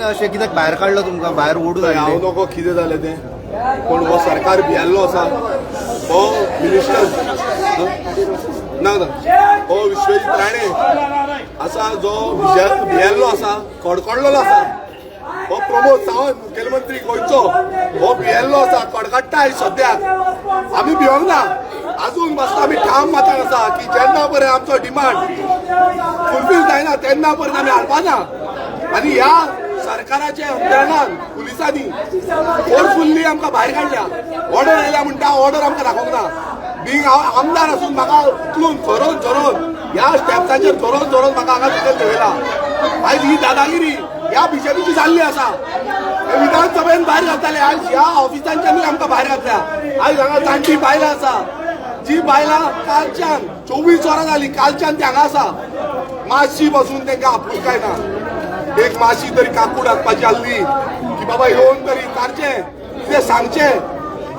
अशें कित्याक भायर काडलो तुमकां भायर ओडून हांव हाडले? नको कितें जालें तें, पूण हो सरकार भियेल्लो आसा. हो मिनिस्टर ना ना, हो विश्वजीत राणे आसा जो भियेल्लो आसा, कडकडलेलो आसा. हो प्रमोद सावंत मुखेलमंत्री गोंयचो हो भियेल्लो आसा, कडकडटा आयज सद्याक. आमी भिवंक ना अजून, मातसो आमी ठाम मतान आसा की जेन्ना पर्यंत आमचो डिमांड फुलफील जायना तेन्ना पर्यंत आमी हालपाना. आनी ह्या सरकाराच्या यंत्रणान पुलिसांनी फोर्सफुल्ली आमकां भायर काडल्या. ऑर्डर आयल्या म्हणटा, ऑर्डर आमकां दाखोवंक ना. बींग हांव आमदार आसून म्हाका उखलून झरोवन झरोवन ह्या स्टेप्साचेर झरोवन झरोवन म्हाका हांगा सकयल देंवयला. आयज ही दादागिरी ह्या बीजेपीची जाल्ली आसा. हे विधानसभेन भायर घालताले, आयज ह्या ऑफिसांच्यानूय आमकां भायर घातल्या. आयज हांगा जाणटी बायलां आसा, जी बायलां कालच्यान 24 वरां जाली, कालच्यान ती हांगा आसा. मातशी बसून तांकां आपुलकाय ना. एक मातशी तरी काकूट आसपाची आसली की बाबा येवन तरी विचारचें, कितें सांगचें.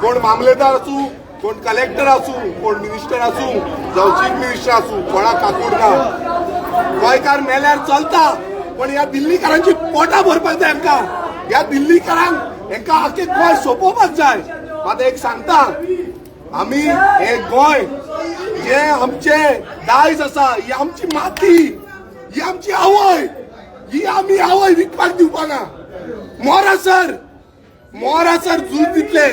कोण मामलेदार आसूं, कोण कलेक्टर आसूं, कोण मिनिस्टर आसूं, जावं चीफ मिनिस्टर आसूं, कोणाक काकूट ना. गोंयकार मेल्यार चलता, पण ह्या दिल्लीकारांची पोटां भरपाक जाय हांकां. ह्या दिल्लीकारांक हेंकां आख्खें गोंय सोंपोवपाक जाय. मात एक सांगता, आमी हे गोंय जे आमचे दायज आसा, ही आमची माती, ही आमची आवय, ही आमी आवय विकपाक दिवपाना. मोरासर मोरासर झूज दितले,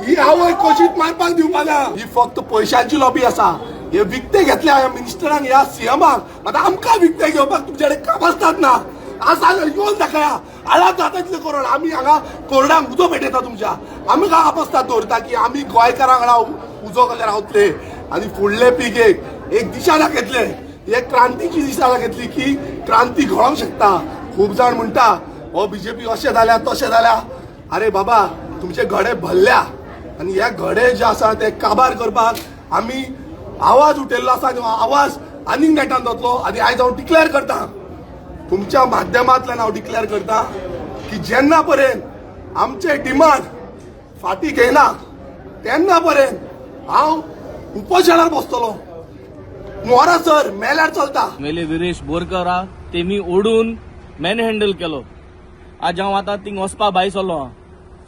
ही आवय कशीच मारपाक दिवपाना. ही फक्त पयशांची लॉबी आसा. हे विकते घेतल्या ह्या मिनिस्टरांक, ह्या सीएमाक. आतां आमकां विकते घेवपाक तुमचे कडेन कामसतात ना. आसा येवन दाखया, आळात जाता तितले करोड. आमी हांगा कोरडांक उजो पेटयता तुमच्या. आमी काय आपसतात दवरता की आमी गोंयकारां वांगडा उजो कशे रावतले आनी फुडले पिळगेक एक दिशा दाखयतले, एक क्रांतीची दिशा दाखयतली की क्रांती घडोवंक शकता. खूब जाण म्हणटा हो बीजेपी अशें जाल्या, तशें जाल्या. अरे बाबा, तुमचे घडे भरल्या आनी हे घडे जे आसा ते काबार करपाक आमी आवाज उठयल्लो आसा आनी हो आवाज आनीक नेटान जातलो. आनी आयज हांव डिक्लेअर करता, तुमच्या माध्यमांतल्यान हांव डिक्लेअर करता की जेन्ना पर्यंत आमचे डिमांड फाटी घेयना तेन्ना पर्यंत हांव उपोशणार बसतलो. मोरा सर मेल्यार चलता. मेले विरेश बोरकर हा, तेमी ओडून मॅन हँडल केलो. आज हांव आतां थिंग वचपा भायर सरलो आहा.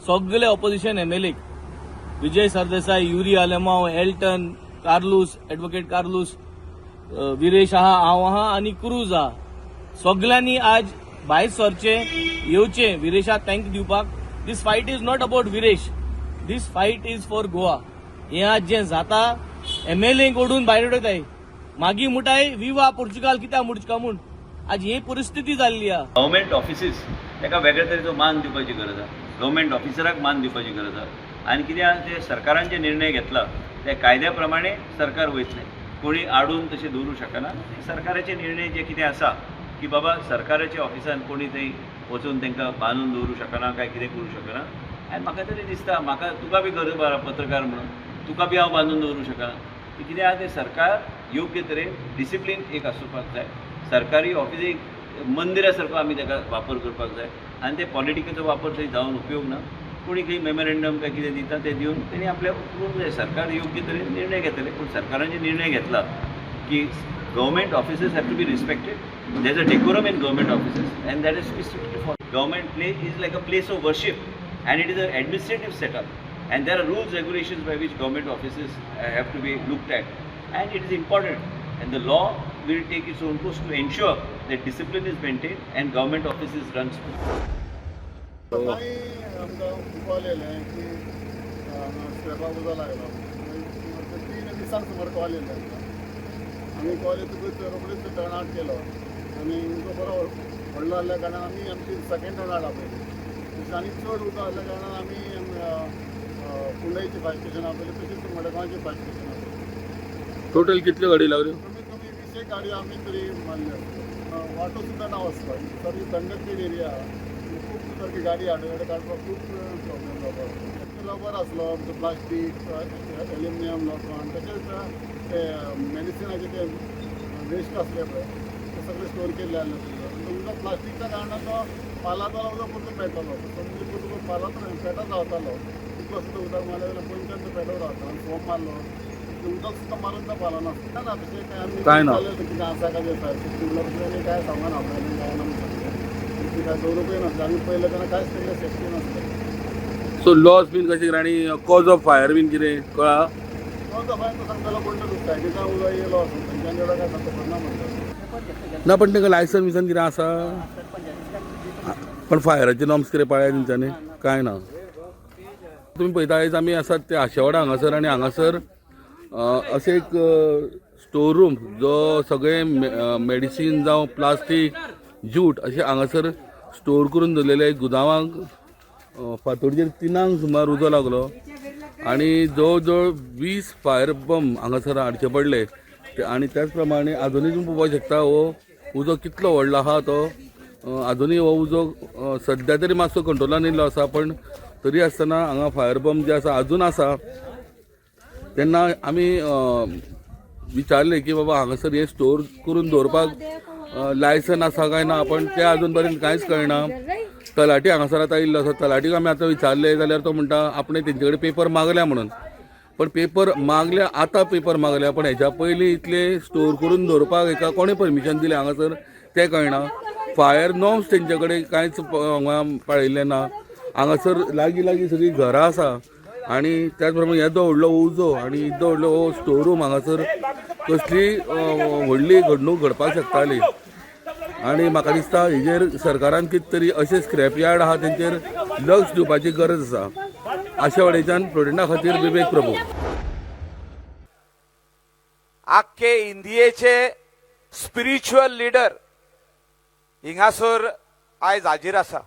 सगळे ऑपोजिशन एमएलएक, विजय सरदेसाय, युरी आलेमाव, एल्टन कार्लूस, एडवोकेट कार्लूस, विरेश आहा, हांव आहा आनी क्रूज आहा, सगळ्यांनी आज भायर सरचे, येवचे विरेशाक thank दिवपाक. This fight is not about Viresh, this fight is for Goa. हें आज जें जाता, एमएलए ओडून भायर उडयताय, मागीर मुटाय विवा पोर्चुगाल कित्याक मुडचका म्हूण. आज ही परिस्थिती जाल्ली आहा. गव्हर्मेंट ऑफिसीस ताका वेगळे तरेचो मान दिवपाची गरज आसा, गव्हर्मेंट ऑफिसराक मान दिवपाची गरज आसा. आनी कितें आहा, ते सरकारान जे निर्णय घेतला ते कायद्या प्रमाणे सरकार वयतलें. कोणी आडून तशें दवरूं शकना. सरकाराचे निर्णय जे कितें आसा की बाबा सरकाराच्या ऑफिसान कोणी थंय वचून तांकां बांदून दवरूं शकना, काय कितें करूं शकना. आनी म्हाका तरी दिसता, म्हाका तुका बी गरज आसा, पत्रकार म्हणून तुका बी हांव बांदून दवरूं शकना. ती कितें आहा, तें सरकार योग्य तरेन डिसिप्लीन एक आसुपाक जाय. सरकारी ऑफिस एक मंदिरा सारको आमी ताका वापर करपाक जाय आनी ते पॉलिटिकेचो वापर थंय जावन उपयोग ना. कोणी खंय मेमोरेंडम काय कितें दिता, तें दिवन तेणी आपल्या करूंक जाय. सरकार योग्य तरेन निर्णय घेतले, पूण सरकारान जे निर्णय घेतला की government offices have to be respected, there is a decorum in government offices and that is to be strictly followed. Government place is like a place of worship and it is an administrative setup and there are rules, regulations by which government offices have to be looked at, and it is important, and the law will take its own course to ensure that discipline is maintained and government offices run smoothly. सकाळी आमकां call येयलें की स्लॅबाक उजो लागलो. 3 दिसांक सुमार call येयले आमकां. आमी कॉल येतकूच रोखडीच टर्न आवट केलो आनी उजो बरो व्हडलो जाल्ल्या कारणान आमी आमची सेकंड टर्न आवट आपयली. तशें आनी चड उदक आसल्या कारणान आमी कुंडयची फायर स्टेशन आपयली, तशीच मडगांवची फायर स्टेशन आपयली. टोटल कितल्यो गाडी लागल्यो? कमीत कमी 20 एक गाडयो आमी तरी मारल्यो. वाटो सुद्दां ना वचपाक, सारकी कंजस्टेड एरिया, खूब सारकी गाडी आडवे काडपाक खूब प्रॉब्लेम जावपाक. रबर आसलो आमचो, प्लास्टीक, एल्युमिनियम, लोखण, तशेंच ते मेडिसिनाचे ते वेस्ट आसले पळय, ते सगळे स्टोर केल्ले आसले. उदक प्लास्टिकच्या कारणान तो पालातलो उदक परतून पेटलो. म्हणजे परतून पालात पेटत रावतालो. तितलो सुद्दां उदक मारलें जाल्यार पयलींच्यान तो पेटत रावता. आनी फोम मारलो, उदक सुद्दां मारून तो पालना ना. तशें काय आमी काय ना. कितें आसा काय फायर सिस्टम, तशें आमी काय सांगना, आपल्याला काय ना म्हणून सांगलें. बी कांय दवरूंकय नासलें. आमी पळयलें तेन्ना कांयच तेंकां सेफ्टी नासलें. सो लॉस बीन कशें कितें आनी कॉज ऑफ फायर बीन कितें कळ्ळा? तो दफाय तो सांगतालो कोण तो सायडीच्यान उदक येयलो आसूं, तेंच्यान एवढं काय सांगता खबर ना म्हणटा. ना, पण तांकां लायसन बिसन कितें आसा? पण फायराचे नॉर्म्स कितें पाळ्ळ्या तेंच्यांनी? कांय ना. तुमी पळयता आयज आमी आसात ते आशेवाडा हांगासर आनी हांगासर अशें एक स्टोर रूम जो सगळे मेडिसीन जावं प्लास्टीक जूट अशें हांगासर स्टोर करून दवरलेले गुदावांक फांतोडचेर 3 सुमार उजो लागलो आनी जवळ जवळ 20 फायर बंब हांगासर हाडचे पडले. आनी त्याच प्रमाणे आजुनूय तुमी पळोवपाक शकता हो उजो कितलो व्हडलो आहा तो. आजुनूय हो उजो सद्या तरी मातसो कंट्रोलान येयल्लो आसा, पण तरी आसतना हांगा फायर बंब जे आसा आजून आसा. तेन्ना आमी विचारलें की बाबा हांगासर हे स्टोर करून दवरपाक लायसन आसा काय ना, पण तें आजून पर्यंत कांयच कळना. तलाठी हांगासर आतां येयल्लो आसा, तलाठीक आमी आतां विचारलें जाल्यार तो म्हणटा आपणें तेंचे कडेन पेपर मागल्या म्हणून. पण पेपर मागल्या, आतां पेपर मागल्या, पण हेच्या पयलीं इतले स्टोर करून दवरपाक हेका कोणें परमिशन दिलें हांगासर तें कळना. फायर नॉर्म्स तेंचे कडेन कांयच हांगा पाळिल्लें ना. हांगासर लागीं लागीं सगळीं घरां आसा आनी त्याच प्रमाणे येदो व्हडलो उजो आनी येदो व्हडलो हो स्टोर रूम हांगासर कसली व्हडली घडणूक घडपाक शकताली. आनी म्हाका दिसता हेजेर सरकारान कितें तरी अशें स्क्रॅप यार्ड आहा तेंचेर लक्ष दिवपाची गरज आसा. आशेवाडीच्यान प्रुडंटा खातीर विवेक प्रभू. आख्खे इंडियेचे स्पिरिच्युअल लिडर हिंगासर आयज हाजीर आसा,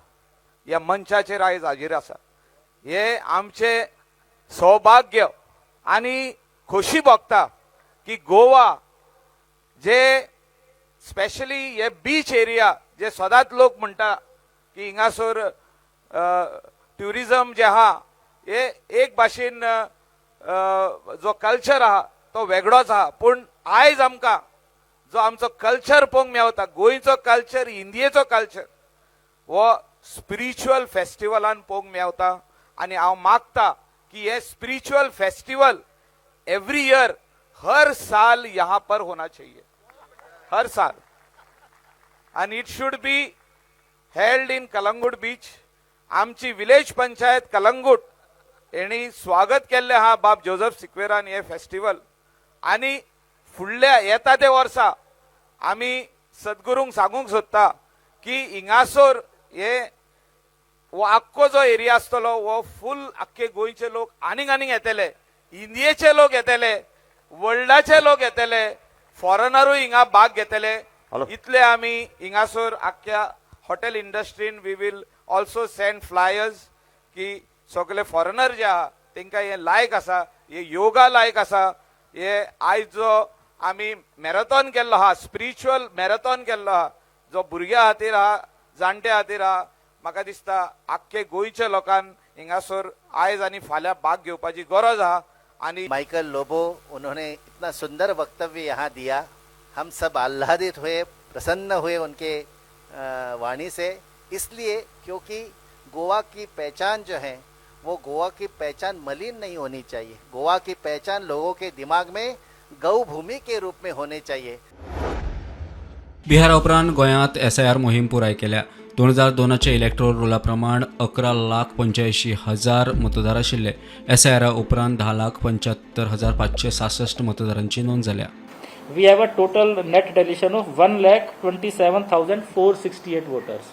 ह्या मंचाचेर आयज हाजीर आसा. हे आमचे सौभाग्य आनी खोशी भोगता की गोवा जे स्पेशली हे बीच एरिया जे सदांच लोक म्हणटा की हिंगासर ट्युरिजम जे आहा हे एक भाशेन जो कल्चर आहा तो वेगळोच आहा, पूण आयज आमकां जो आमचो कल्चर पळोवंक मेवता, गोंयचो कल्चर, इंडियेचो कल्चर हो स्पिरिच्युअल फेस्टिवलान पळोवंक मेवता. आनी हांव मागता की हे स्पिरिच्युअल फेस्टिवल एवरी इयर, हर साल यहाँ पर होना चाहिए, हर साल, and it should be held in Calangute beach. आमची विलेज पंचायत कलंगूट हेणी स्वागत केल्लें आहा बाब जोजफ सिक्वेरान हे फेस्टिवल. आनी फुडल्या येता ते वर्सा आमी सद्गुरूंक सांगूंक सोदता की हिंगासर हे हो आख्खो जो एरिया आसतलो हो फूल आख्खे गोंयचे लोक आनीक आनीक येतले, इंडियेचे लोक येतले, वर्ल्डाचे लोक येतले, फॉरेनरूय हिंगा भाग घेतले. इतले आमी हिंगासर आख्ख्या hotel इंडस्ट्रीन we will also send flyers की सगळे फॉरेनर जे आहा तेंकां हें लायक आसा, हे योगा लायक आसा. हे आयज जो आमी मॅरेथॉन केल्लो आहा, स्पिरिच्युअल मॅरेथॉन केल्लो आहा, जो भुरग्यां खातीर आहा, जाणट्या खातीर आहा, म्हाका दिसता आख्खे गोंयच्या लोकांक हिंगासर आयज आनी फाल्यां भाग घेवपाची गरज आहा. आनी माइकल लोबो, उन्होंने इतना सुंदर वक्तव्य यहाँ दिया, हम सब आह्लादित हुए, प्रसन्न हुए उनके वाणी से, इसलिए क्योंकि गोवा की पहचान जो है वो गोवा की पहचान मलिन नहीं होनी चाहिए। गोवा की पहचान लोगों के दिमाग में गौ भूमि के रूप में होने चाहिए। बिहारा उपरांत गोंयांत एसआयआर मोहीम पुराय केल्या. 2002च्या इलेक्ट्रोल रोला प्रमाण 11,85,000 मतदार आशिल्ले. एसआयआरा उपरांत 10,75,566 मतदारांची नोंद जाल्या. We have a total net deletion of 1,27,468 voters.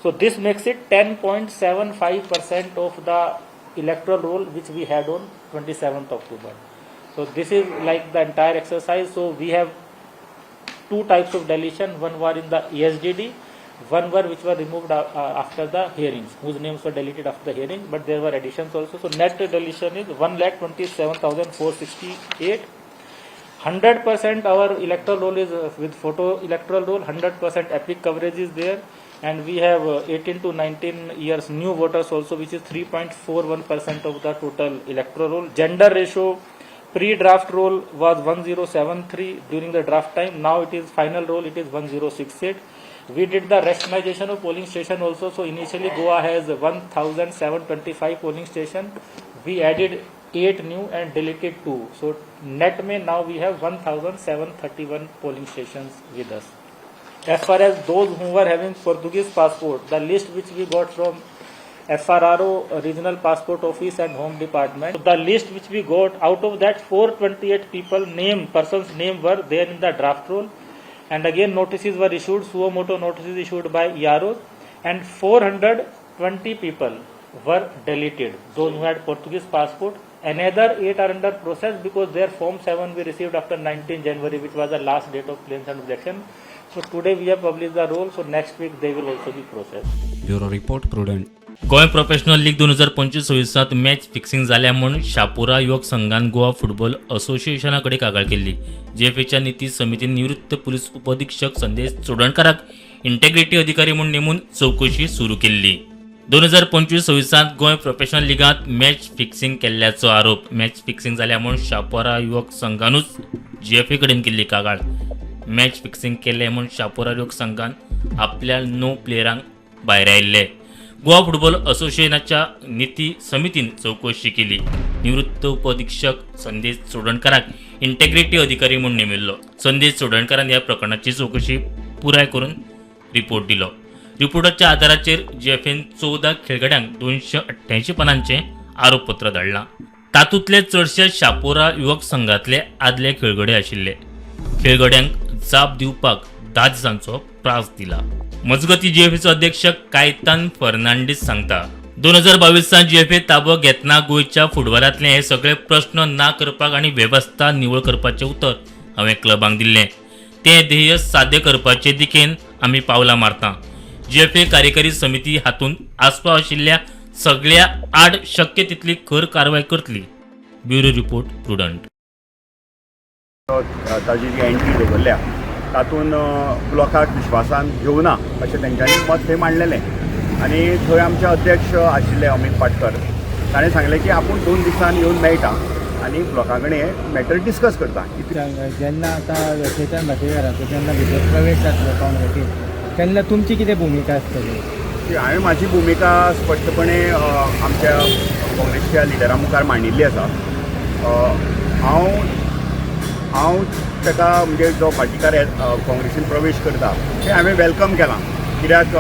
So this makes it 10.75% of the electoral roll which we had on 27th October. So this is like the entire exercise. So we have two types of deletion. One were in the ESDD, one were which were removed after the hearings, whose names were deleted after the hearing, but there were additions also. So net deletion is 1,27,468. 100% our electoral roll is with photo electoral roll, 100% EPIC coverage is there, and we have 18 to 19 years new voters also, which is 3.41% of the total electoral roll. Gender ratio pre-draft roll was 1073 during the draft time. Now it is final roll, it is 1068. We did the rationalization of polling station also. So initially Goa has 1725 polling station. We added 8 new and deleted 2. So net may now we have 1731 polling stations with us. As far as those who were having Portuguese passport, the list which we got from FRRO, Regional Passport Office and Home Department, the list which we got, out of that 428 people name, persons name were there in the draft roll, and again notices were issued, suo moto notices issued by EROs, and 420 people were deleted, those who had Portuguese passport. Another 8 are under process because their Form 7 we received after 19 January, which was the last date of claims and objection. So today we have published the roll, so next week they will also be processed. Bureau report, Prudent. Goa professional league 2025-26 match fixing जाल्या म्हूण शापोरा युवक संघान Goa football असोसिएशना कडेन कागाळ केल्ली. जीएफएच्या निती समितीन निवृत्त police उपअधिक्षक संदेश चोडणकाराक integrity अधिकारी म्हूण नेमून चवकशी सुरू केल्ली. 2025-26 गोंय प्रोफेशनल लिगांत मॅच फिक्सिंग केल्ल्याचो आरोप. मॅच फिक्सिंग जाल्या म्हूण शापोरा युवक संघानूच जीएफए कडेन केल्ली कागाळ. मॅच फिक्सिंग केलें म्हूण शापोरा युवक संघान आपल्या 9 प्लेयरांक भायर आयिल्ले. गोवा फुटबॉल असोसिएशनाच्या निती समितीन चवकशी केली. निवृत्त उपअधिक्षक संदेश चोडणकाराक इंटेग्रिटी अधिकारी म्हूण नेमिल्लो. संदेश चोडणकारान ह्या प्रकरणाची चवकशी पुराय करून रिपोर्ट दिलो. रिपोर्टाच्या आदाराचेर जीएफएन 14 खेळगड्यांक 288 पानांचें आरोपपत्र धाडलां. तातूंतले चडशे शापोरा युवक संघातले आदले खेळगडे आशिल्ले. खेळगड्यांक जाप दिवपाक 10 दिसांचो प्रास दिला. मजगती, जीएफएचो अध्यक्ष कायतान फर्नांडीस सांगता, 2022 जीएफए ताबो घेतना गोंयच्या फुटबॉलांतले हे सगळे प्रश्न ना करपाक आनी वेवस्था निवळ करपाचें उतर हांवें क्लबांक दिल्लें. तें ध्येय साध्य करपाचे दिकेन आमी पावलां मारता. जीएफए कार्यकारी समिती हातूंत आस्पाव आशिल्ल्या सगळ्या आड शक्य तितली खर कारवाय करतली. Bureau report, Prudent. ताजी जी एंट्री दवरल्या तातूंत ब्लॉकाक विश्वासान घेवना अशें तेंच्यांनी मत थंय मांडलेलें आनी थंय आमचे अध्यक्ष आशिल्ले अमीत पाटकर, ताणें सांगलें की आपूण 2 दिसान येवन मेळटा आनी ब्लॉका कडेन हें मॅटर डिस्कस करता. जेन्ना आतां चेतन भाटीकाराचो जेन्ना भितर प्रवेश जातलो काँग्रेसीन, तेन्ना तुमची कितें भुमिका आसतली? हांवें म्हाजी भुमिका स्पश्टपणे आमच्या काँग्रेसच्या लिडरा मुखार मांडिल्ली आसा. हांव हांव ताका, म्हणजे जो भाटीकार काँग्रेसीन प्रवेश करता तें हांवें welcome केलां, कित्याक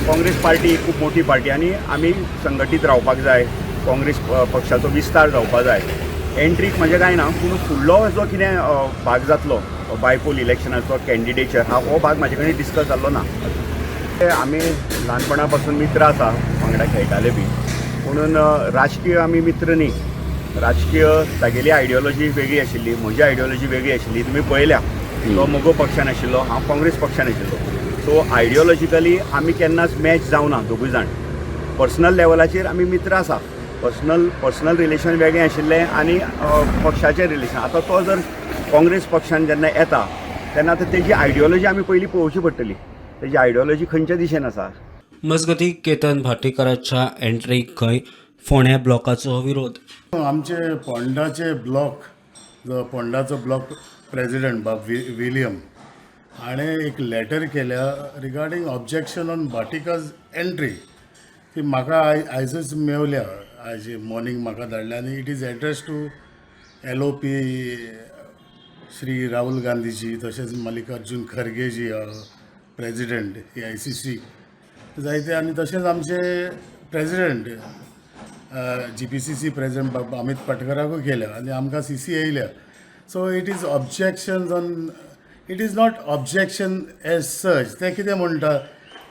काँग्रेस पार्टी खूब मोठी पार्टी आनी आमी संघटीत रावपाक जाय, काँग्रेस पक्षाचो विस्तार जावपा जाय. एंट्रीक म्हजें कांय ना, पूण फुडलो जो कितें भाग जातलो बायपोल इलेक्शनाचो, कॅन्डिडेचर हा, हो भाग म्हाजे कडेन डिस्कस जाल्लो ना. आमी ल्हानपणा पासून मित्र आसा, वांगडा खेळटाले बी, पुणून राजकीय आमी मित्र न्ही. राजकीय तागेली आयडियोलॉजी वेगळी आशिल्ली, म्हजी आयडियोलॉजी वेगळी आशिल्ली. तुमी पळयल्या, तो मगो पक्षान आशिल्लो, हांव काँग्रेस पक्षान आशिल्लो. सो आयडियोलॉजिकली आमी केन्नाच मॅच जावना दोगूय जाण. पर्सनल लेवलाचेर आमी मित्र आसा. पर्सनल पर्सनल रिलेशन वेगळें आशिल्लें आनी पक्षाचें रिलेशन. आतां तो जर काँग्रेस पक्षान जेन्ना येता तेन्ना आतां तेजी आयडियोलॉजी आमी पयलीं पळोवची पडटली, तेजी आयडियोलॉजी खंयच्या दिशेन आसा. मजगती, केतन भाटीकाराच्या एंट्रीक खंय फोंड्या ब्लॉकाचो विरोध. आमचे पोंडाचे ब्लॉक, जो पोंडाचो ब्लॉक प्रेजिडेंट बाब विलियम हाणें एक लेटर केल्या regarding objection on Bhattikar's entry. ती म्हाका आयजच मेवल्या, आयज मॉर्निंग म्हाका धाडल्या आनी it is address to LOP Shri Rahul Gandhiji, तशेंच मल्लिकार्जून खरगेजी, प्रेजिडेंट AICC जायते, आनी तशेंच आमचे प्रेजिडेंट जीपीसीसी प्रेजिडेंट बाब अमीत पाटकराकूय केल्या आनी आमकां सीसी येयल्या. So it is objections on, it is not objection as such. ते कितें म्हणटा,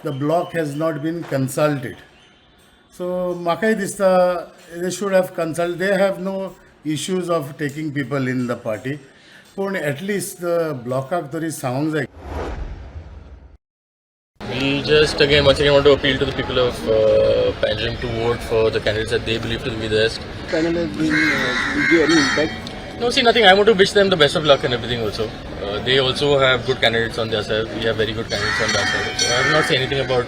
the block has not been consulted. So म्हाकाय दिसता they should have consult. They have no issues of taking people in the party, पूण at least ब्लॉकाक तरी सांगूंक जाय. We just again, once again want to appeal to the people of Panjim to vote for the candidates that they believe to be the best. Panel has been, is there any impact? No, see, nothing. I want to wish them the best of luck and everything also. They also have good candidates on their side. We have very good candidates on their side. So I will not say anything about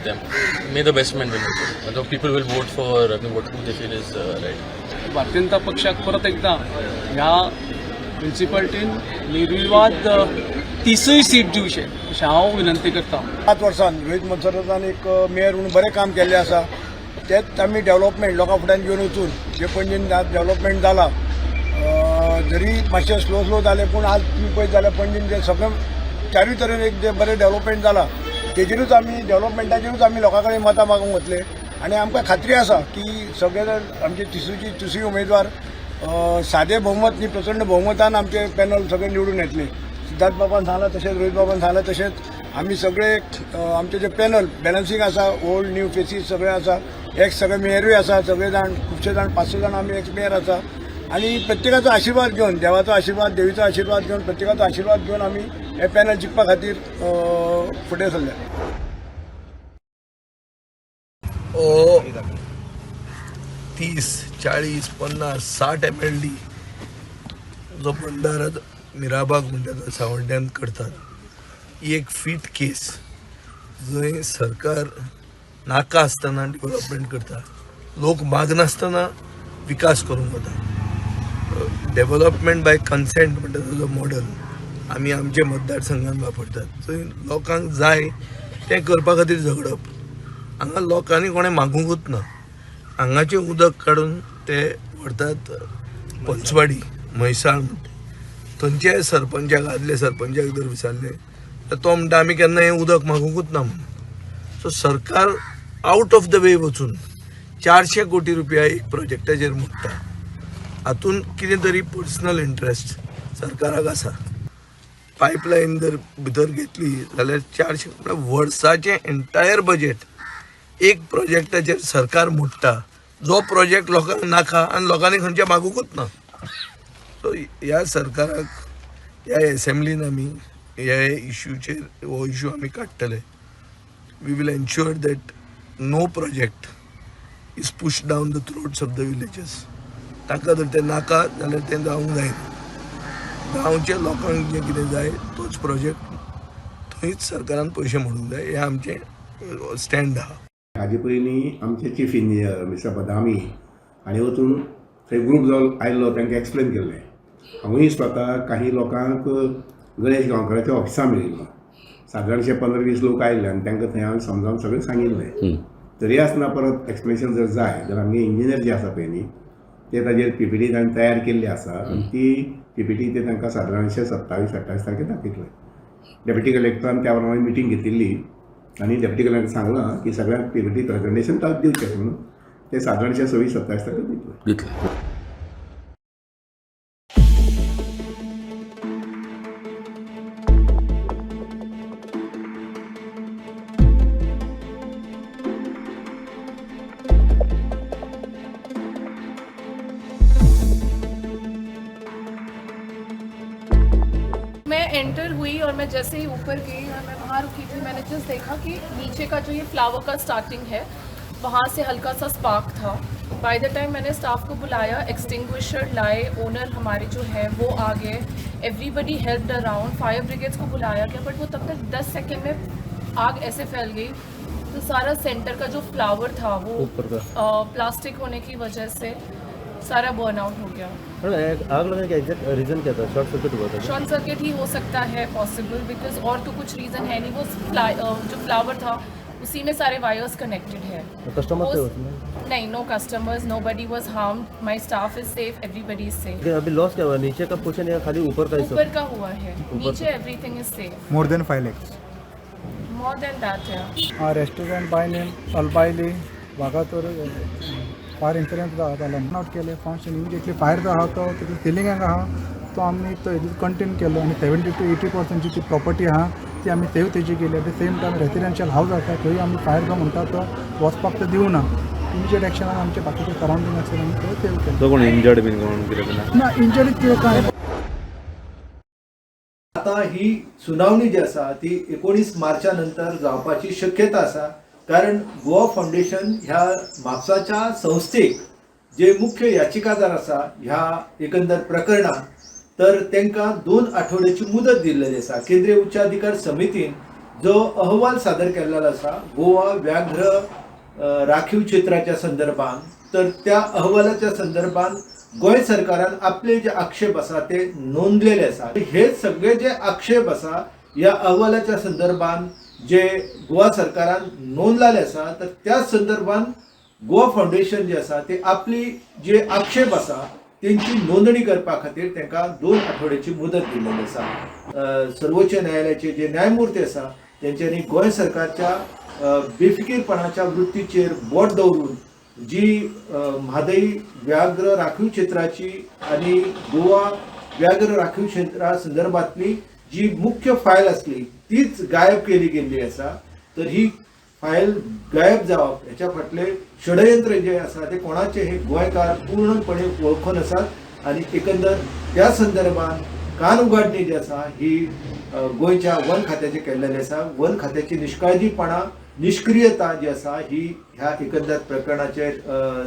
them. May the best man win. Also. The people will vote for, I mean, what who they feel is right. Bharatiya Janata पक्षाक परत एकदा ह्या म्युनिसिपालिटीन निर्विवाद 30य seat दिवचे अशें हांव विनंती करता. 5 वर्सान रोहीत मोन्सेरातान एक मेयर म्हणून बरें काम केल्लें आसा. तेच आमी डेव्हलपमेंट लोकां फुड्यान घेवन वचून जे पणजेन डेव्हलपमेंट जाला, जरी मातशें स्लो स्लो जालें, पूण आज तुमी पळयत जाल्यार पणजेन जे सगळें चारूय तरेन एक जे बरें डेव्हलपमेंट जालां तेजेरूच आमी डेव्हलपमेंटाचेरूच आमी लोकां कडेन मतां मागूंक वतले आनी आमकां खात्री आसा की सगळे जाण आमचे तिसूय उमेदवार सादे बहुमत न्ही, प्रचंड बहुमतान आमचे पॅनल सगळे निवडून येतले. सिद्धार्थ बाबान सांगलां तशेंच रोहित बाबान सांगलां तशेंच आमी सगळे आमचे जे पॅनल बॅलन्सींग आसा, ओल्ड न्यू फेसीस सगळे आसा, एक्स सगळे मेयरूय आसा, सगळे जाण खुबशे जाण 5-6 जाण आमी एक्स मेयर आसा आनी प्रत्येकाचो आशिर्वाद घेवन, देवाचो आशिर्वाद, देवीचो आशिर्वाद घेवन, प्रत्येकाचो आशिर्वाद घेवन आमी हे पॅनल जिखपा खातीर फुडें सरल्या. ओ 30, 40, 50, 60 MLD जो बंदारा मिराबाग म्हणटा तो सावड्ड्यान करतात, ही एक फीट केस जंय सरकार नाका आसतना डेव्हलपमेंट करता, लोक मागनासतना विकास करूंक वता. डेव्हलपमेंट बाय कन्सेंट म्हणटा तो मॉडल आमी आमचे मतदारसंघान वापरतात, थंय लोकांक जाय तें करपा खातीर झगडप. हांगा लोकांनी कोणें मागूंकूच ना. हांगाचें उदक काडून ते व्हरतात पंचवाडी म्हैसाळ म्हणटा, थंयचे सरपंचाक, आदले सरपंचाक जर विचारलें तर तो म्हणटा आमी केन्ना हें उदक मागूंकूच ना म्हणून. सो सरकार आउट ऑफ the way वचून 400 कोटी रुपया एक प्रोजेक्टाचेर मोडटा. हातून कितें तरी पर्सनल इंट्रस्ट सरकाराक आसा. पायपलायन जर भितर घेतली जाल्यार 400 म्हळ्यार वर्साचें एंटायर बजेट एक प्रोजेक्टाचेर सरकार मोडटा, जो प्रोजेक्ट लोकांक नाका आनी लोकांनी खंयच्या मागूंकूच ना. सो ह्या सरकाराक, ह्या एसेंब्लीन आमी ह्या इश्यूचेर हो इश्यू आमी काडटले. We will ensure that no project is push down the throats of the villages. ताका जर तें नाका जाल्यार तें जावंक जायना. गांवच्या लोकांक जें कितें जाय तोच प्रोजेक्ट थंयच सरकारान पयशे मोडूंक जाय, हें आमचें स्टँड आहा. हाजे पयलीं आमचे चीफ इंजिनियर मिस्टर बदामी हांणी वचून थंय ग्रूप जो आयल्लो तांकां एक्सप्लेन केल्लें. हांवूय स्वता काही लोकांक गणेश गांवकराच्या ऑफिसा मेळिल्लो. सादारणशे 15-20 लोक आयिल्ले आनी तांकां थंय हांवें समजावन सगळें सांगिल्लें. तरी आसतना परत एक्सप्लेनेशन जर जाय जाल्यार आमगे इंजिनियर जे आसा पळय न्ही ते ताजेर PPT तांणी तयार केल्ली आसा आनी ती PPT ते तांकां सादारणशे 27-28 तारखेर दाखयतले. डेप्युटी कलेक्टरान त्या प्रमाणे मिटींग घेतिल्ली आनी डेप्युटी कलेक्टरान सांगलां की सगळ्यांक PPT presentation ताका दिवचें म्हणून ते सादारणशे 26-27 तारखेर दितले. मैं एंटर हुई और मैं जैसे ही ऊपर गई और मैं वहाँ रुकी थी, मैंने जस्ट देखा कि नीचे का जो ये फ्लावर का स्टार्टिंग है वहाँ से हल्का सा स्पार्क था. बाय the time मैंने स्टाफ को बुलाया, एक्सटिंग्विशर लाए, ओनर हमारे जो है वो आ गए, everybody helped around, fire brigades को बुलाया गया, बट वो तब तक 10 सेकेंड में आग ऐसे फैल गई तो सारा सेंटर का जो फ्लावर था वो प्लास्टिक होने की वजह से सारा बर्न आउट हो गया. आग लगने का एग्जैक्ट रीज़न क्या था? शॉर्ट सर्किट हुआ था? शॉर्ट सर्किट ही हो सकता है पॉसिबल, because और तो कुछ रीज़न है नहीं. वो जो फ्लावर था उसी में सारे वायर्स कनेक्टेड है. कस्टमर थे उसमें? नहीं, no customers, nobody was harmed, my staff is safe, everybody is safe. अभी लॉस क्या हुआ? नीचे का पोर्शन या खाली ऊपर का? ऊपर का हुआ है, नीचे everything is safe. More than 5 lakhs. More than that है. रेस्टोरेंट बाय नेम अल्पायली वागातोर फायर इन्सिडंट जालो. Not केले फंक्शन इमिजिएटली फायर जो आहा तो तितून सिलिंगाक आहा तो आमी तो कंटेन केलो आनी 70 to 80% जी ती प्रॉपर्टी आहा ती आमी सेव तेजी केली. At the same time residential house आसा थंय आमी फायर जो म्हणटा तो वचपाक तो दिवना. इमिजिएट एक्शनान आमचे बाकीचे सरावंडींग आसले आमी थंय सेव केले. तो कोण इंजर्ड बीन कोण कितें ना? इंजर्ड कितें काय. आतां ही सुनावणी जी आसा ती 19 मार्चा नंतर जावपाची शक्यता आसा, कारण गोवा फावंडेशन ह्या म्हापसाच्या संस्थेक जे मुख्य याचिकादार आसा ह्या एकंदर प्रकरणात, तर तांकां 2 आठवड्याची मुदत दिल्लेली आसा. केंद्रीय उच्च अधिकार समितीन जो अहवाल सादर केल्लो आसा गोवा व्याघ्र राखीव क्षेत्राच्या संदर्भात, तर त्या अहवालाच्या संदर्भात गोंय सरकारान आपले जे आक्षेप आसा ते नोंदलेले आसा. हे सगळे जे आक्षेप आसा ह्या अहवालाच्या संदर्भात जे गोवा सरकारान नोंदलेले आसा, तर त्या संदर्भात गोवा फावंडेशन जे आसा ते आपली जे आक्षेप आसा ते तेंची नोंदणी करपा खातीर तांकां 2 आठवड्याची मुदत दिल्लेली आसा. सर्वोच्च न्यायालयाचे जे न्यायमूर्ती आसा तेंच्यांनी गोंय सरकारच्या बेफिकीरपणाच्या वृत्तीचेर बोट दवरून जी म्हादई व्याघ्र राखीव क्षेत्राची आनी गोवा व्याघ्र राखीव क्षेत्रा संदर्भातली जी मुख्य फायल आसली तीच गायब केली गेल्ली आसा. तर ही फायल गायब जावप हेच्या फाटले षडयंत्र जे आसा ते कोणाचे हे गोंयकार पूर्णपणे वळखून आसात आनी एकंदर त्या संदर्भात कान उगाडणी जी आसा ही गोंयच्या वन खात्याचे केल्लेली आसा. वन खात्याची निष्काळजीपणा, निष्क्रियता जी आसा ही ह्या एकंदर प्रकरणाचेर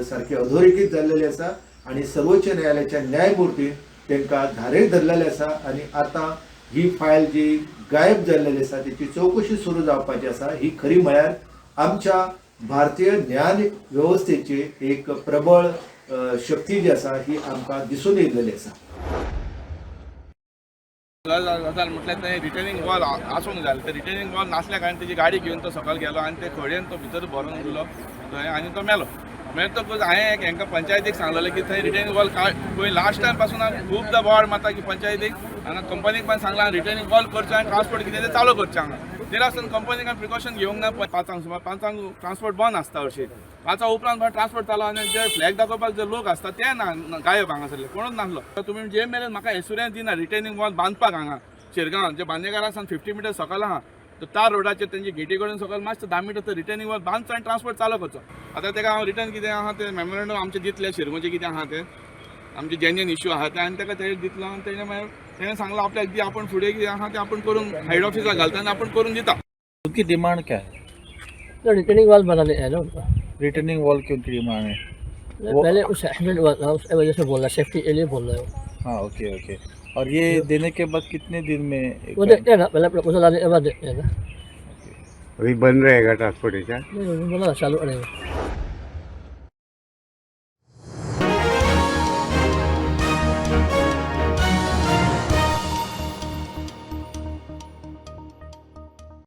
सारकी अधोरेखीत जाल्लेली आसा आनी सर्वोच्च न्यायालयाच्या न्यायमूर्तीन तांकां धारेर धरलेले आसा आनी आतां ही फायल जी गायब जाल्लेली आसा तेची चवकशी सुरू जावपाची आसा. ही खरी म्हळ्यार आमच्या भारतीय न्याय वेवस्थेची एक प्रबळ शक्ती जी आसा ही आमकां दिसून येयलेली आसा. गजाल म्हटल्यार तें रिटर्निंग वॉल आसूंक जाय, ते रिटर्निंग वॉल नासल्या कारणान तेजी गाडी घेवन तो सकयल गेलो आनी ते खडयेन तो भितर भरून उरलो थंय आनी तो मेलो. मेळटकूच हांवें हांकां पंचायतीक सांगलेलें की थंय रिटर्निंग वॉल पळय लास्ट टायम पासून खुबदां बोवाळ मारता की पंचायतीक हांगा कंपनीक पण सांगलां रिटर्निंग वॉल करचें आनी ट्रान्सपोर्ट कितें तें चालू करचें हांगा. तरी आसतना कंपनीक प्रिकॉशन घेवंक ना. 5 सुमार 5 ट्रान्सपोर्ट बंद आसता हरशीं, 5 उपरांत ट्रान्सपोर्ट चालू आनी जे फ्लॅग दाखोवपाक जे लोक आसता ते ना गायब हांगासरले, कोणूच नासलो. तुमी जे मेरेन म्हाका एश्युरन्स दिना रिटर्निंग वॉल बांदपाक हांगा शिरगांव जे बांदेकारा सावन 50 मिटर सकयल आहा तर तार रोडाचेर तेंची गेटी कडेन सकयल मातशें 10 मिटर रिटर्निंग वॉल बांदचो आनी ट्रान्सपोर्ट चालू करचो. आतां तेका हांव रिटर्न कितें आहा तें मेमोरेंडम आमचें दितलें शिरगोचें कितें आहा तें आमचे जेन्युइन इश्यू आहा तें आनी तेका तें दितलो आनी तेणें मागीर तेणें सांगलां आपल्याक दी आपण फुडें कितें आहा तें आपूण करून हेड ऑफिसाक घालता आनी आपूण करून दिता. उनकी डिमांड क्या है? रिटर्निंग वॉल बनाने है ना उनका। रिटर्निंग वॉल की उनकी डिमांड है? पहले उस एक्सीडेंट हुआ था उस वजह से बोल रहा, सेफ्टी के लिए बोल रहे हो। हाँ ओके ओके। और ये देने के बाद कितने दिन में? वो देखते हैं ना, पहले प्रपोजल आने के बाद देखते हैं ना। अभी बंद रहेगा ट्रांसपोर्टेशन? नहीं, बोला चालू रहेगा।